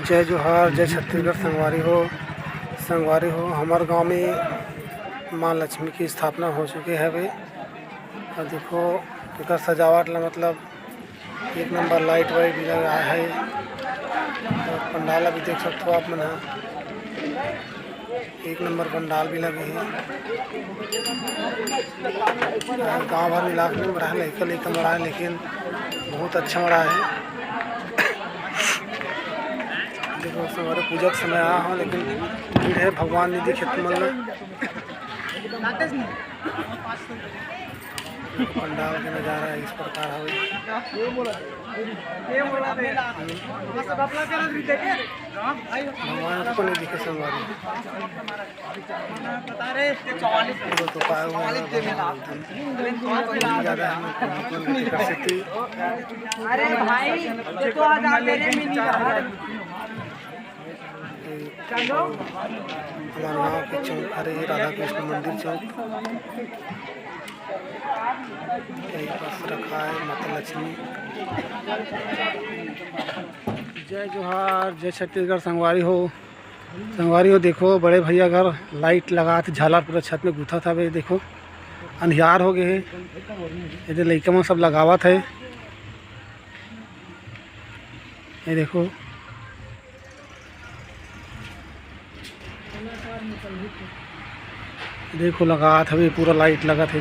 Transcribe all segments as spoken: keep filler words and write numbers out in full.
जय जोहार, जय छत्तीसगढ़ संगवारी हो। संगवारी हो, हमर गांव में मां लक्ष्मी की स्थापना हो चुके हवे। अउ देखो, एकर सजावट ला, मतलब, एक नंबर लाइट वाइट भी लगा है। अउ पंडाल भी देख सकथो आप मन ह। एक नंबर पंडाल भी लगे हे। गांव भर मिला के बड़ा है, लइका लइका बड़ा है, लेकिन बहुत अच्छा बड़ा है। देखो, संगवारी, पूजा के समय आए हंव, लेकिन भीड़ है, भगवान नहीं दिखे तुमन ला। पंडाल के नजारा इस प्रकार हवे। भगवान को नहीं दिखे संगवारी। वो तो पाए हुए हैं भगवान एकदम। ज्यादा है ना, कौन कौन की कर सकती। अरे भाई, ये तो हजार मेरे में नहीं रहा। हमारे गाँव के चौक हरे, राधा कृष्ण मंदिर चौक। यही पास रखा है माता लक्ष्मी। जय जोहार, जय छत्तीसगढ़। संगवारी हो, संगवारी हो, देखो, बड़े भैया घर लाइट लगात, झालर पूरा छत में गुथत हवे। देखो, अंधियार हो गए हे। ये दे लइका मन सब लगावत है। ये देखो, देखो, लगात हवे, पूरा लाइट लगत हे।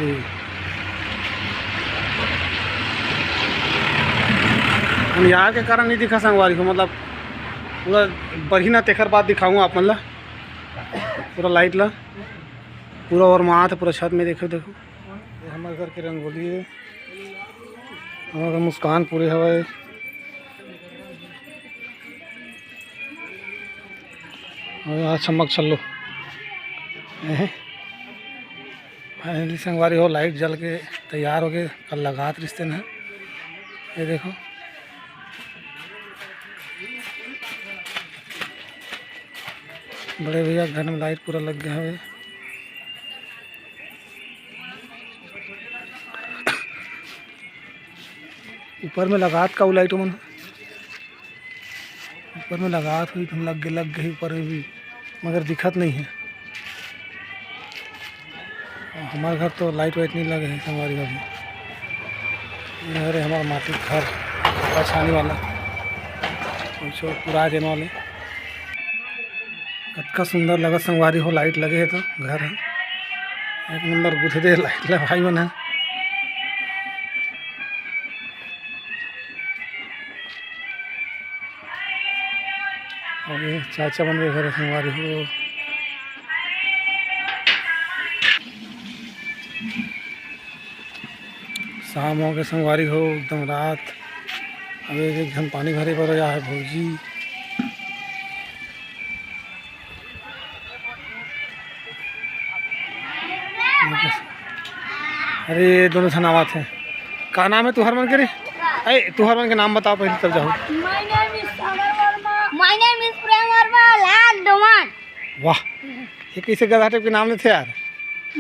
अंधियार के कारण नहीं दिखा संगवारी हो, मतलब, पूरा बढ़िया ना, तेकर बाद दिखाऊँ आप मन ला पूरा लाइट ला। पूरा ओरमात हे, पूरा छत में देखो, देखो। ये हमर घर के रंगोली है, हमर घर मुस्कान पूरे हवय। और यहाँ चमक छल्लो। एहे। Finally संगवारी हो, लाइट जल के तैयार हो गए, कल लगात रिश्ते न। ये देखो, बड़े भैया घर में लाइट पूरा लग गया है। ऊपर में लगात का वो लाइट मन, ऊपर में लगात हुई, हम लग गए, लग गए ऊपर में भी, मगर दिखत नहीं है। हमारे घर तो लाइट वाइट नहीं लगे है, हमारे घर में। ये हरे हमारा माटी घर, छानी वाला, कुछ पूरा जेमा वाले। कतका सुंदर लगत संगवारी हो, लाइट लगे हे तो घर हे एक नंबर गुथे दे लाइट ल भाई मन ह। अउ ये चाचा मन के घर हे संगवारी हो। शाम हो गए संगवारी हो, एकदम रात। अब एक, एक झन पानी भरे बर आया है भौजी। अरे, ये दोनों झन आवत हे। का नाम है तुहर मन के रे? अरे, तुहर मन के नाम बताओ पहले, तब जाओ। My name is Sagar Verma. My name is Prem Verma. Last one. वाह, ये कैसे गधा टाइप के नाम लेथे यार?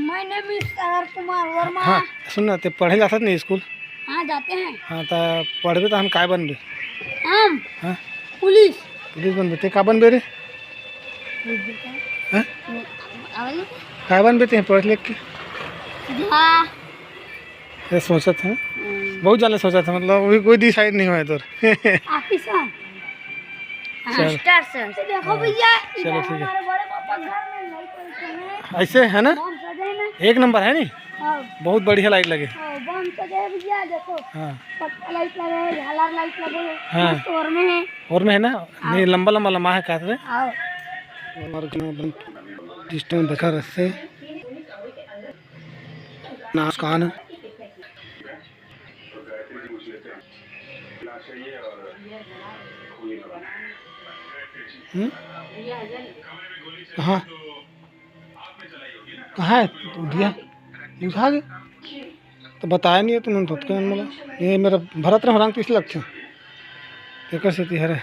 My name is Sagar Kumar Verma. हाँ, सुन ना, ते पढ़े जाथस नहीं स्कूल? हाँ, जाते हैं। हाँ, त पढ़बे त हम काय बनबे? हम? हाँ? पुलिस। पुलिस बनबे, ते का बनबे रे? पुलिस बनता है। हाँ? आवल? काय बनबे ते पढ़ लिख के? हाँ। ये सोचत है। हम्म। बहुत जाने सोचत है, मतलब, अभी कोई डिसाइड नहीं हुआ है तोर। ऑफिसर। चल। Master sir. तो देखो हाँ, भैया, चलो, इधर ठीक है। हमारे बड़े पापा घर में लाइट लगे हैं। ऐसे है ना? बम सजे हैं ना? एक नंबर है नी? हाँ। बहुत बढ़िया लाइट लगे। हाँ, बम सजे हैं भैया, देखो। हाँ। पक्का लाइट लगे है, झालर लाइट लगे है। हाँ। मस्त ओर में है। ओर में है ना? हाँ। नहीं, लंबा लंबा लम्बा है, काट रहे। हाँ। और अपना बन-, सिस्टम देखा रस्ते। नाश कान। हम्म? कहाँ? कहाँ है? उधिया? उठा के? तो बताया नहीं है तुमने, तो क्या मोला? ये मेरा भरत राम रंग पीछे लगते हैं। एकर सेती हरे।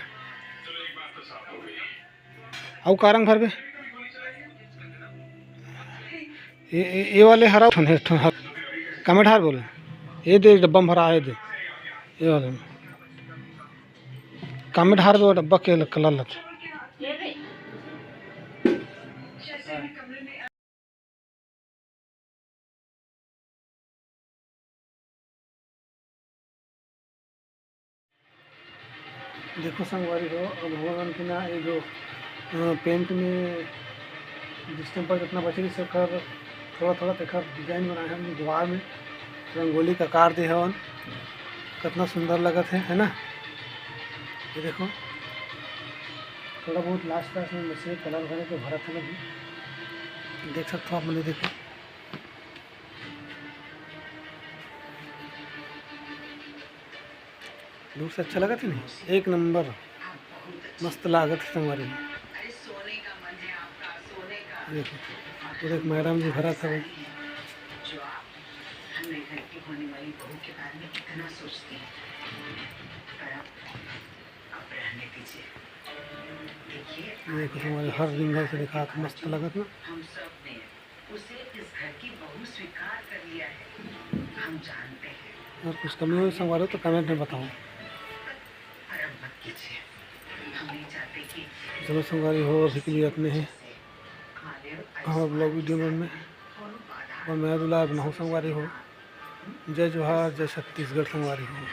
अउ का रंग भरबे? ए, ए, ए वाले हरा ठन हे, ठन हर-, कामे ढार बोले। ए दे डब्बा में भरा हे दे। ए वाले में। कामे ढार बोले डब्बा के कलर लगे। देखो संगवारी हो, अब हमन के ना ये जो, अ, पेंट में डिस्टेम्पर जितना बचे रहिस, ओकर थोड़ा-थोड़ा तेकर डिजाइन बनाए हन दीवार में, रंगोली का आकार दे हवन। कितना सुंदर लगत हे, है ना? ये देखो, थोड़ा बहुत लास्ट लास्ट में बचे, कलर भरे के भरत हे अभी, देख सकते हो आप मन, देखो। दूर से अच्छा लगत हे नहीं? एक नंबर, मस्त लागत हे संगवारी। देखो, पूरे मैडम जी भरत हे। देखो, संगवारी हर दिन घर से दिखात, मस्त लगत ना। उसे इस घर की बहू स्वीकार कर लिया है, हम जानते हैं। अगर कुछ कमी हो संगवारी हो तो कमेंट में बताओ। पर अब मत कीजिए, हम नहीं चाहते कि चलो संगवारी हो, अभी के लिए इतने ही। हम ब्लॉग वीडियो में और मैं दुलार बनाऊँ संगवारी हो। जय जोहार, जय छत्तीसगढ़ संगवारी हो।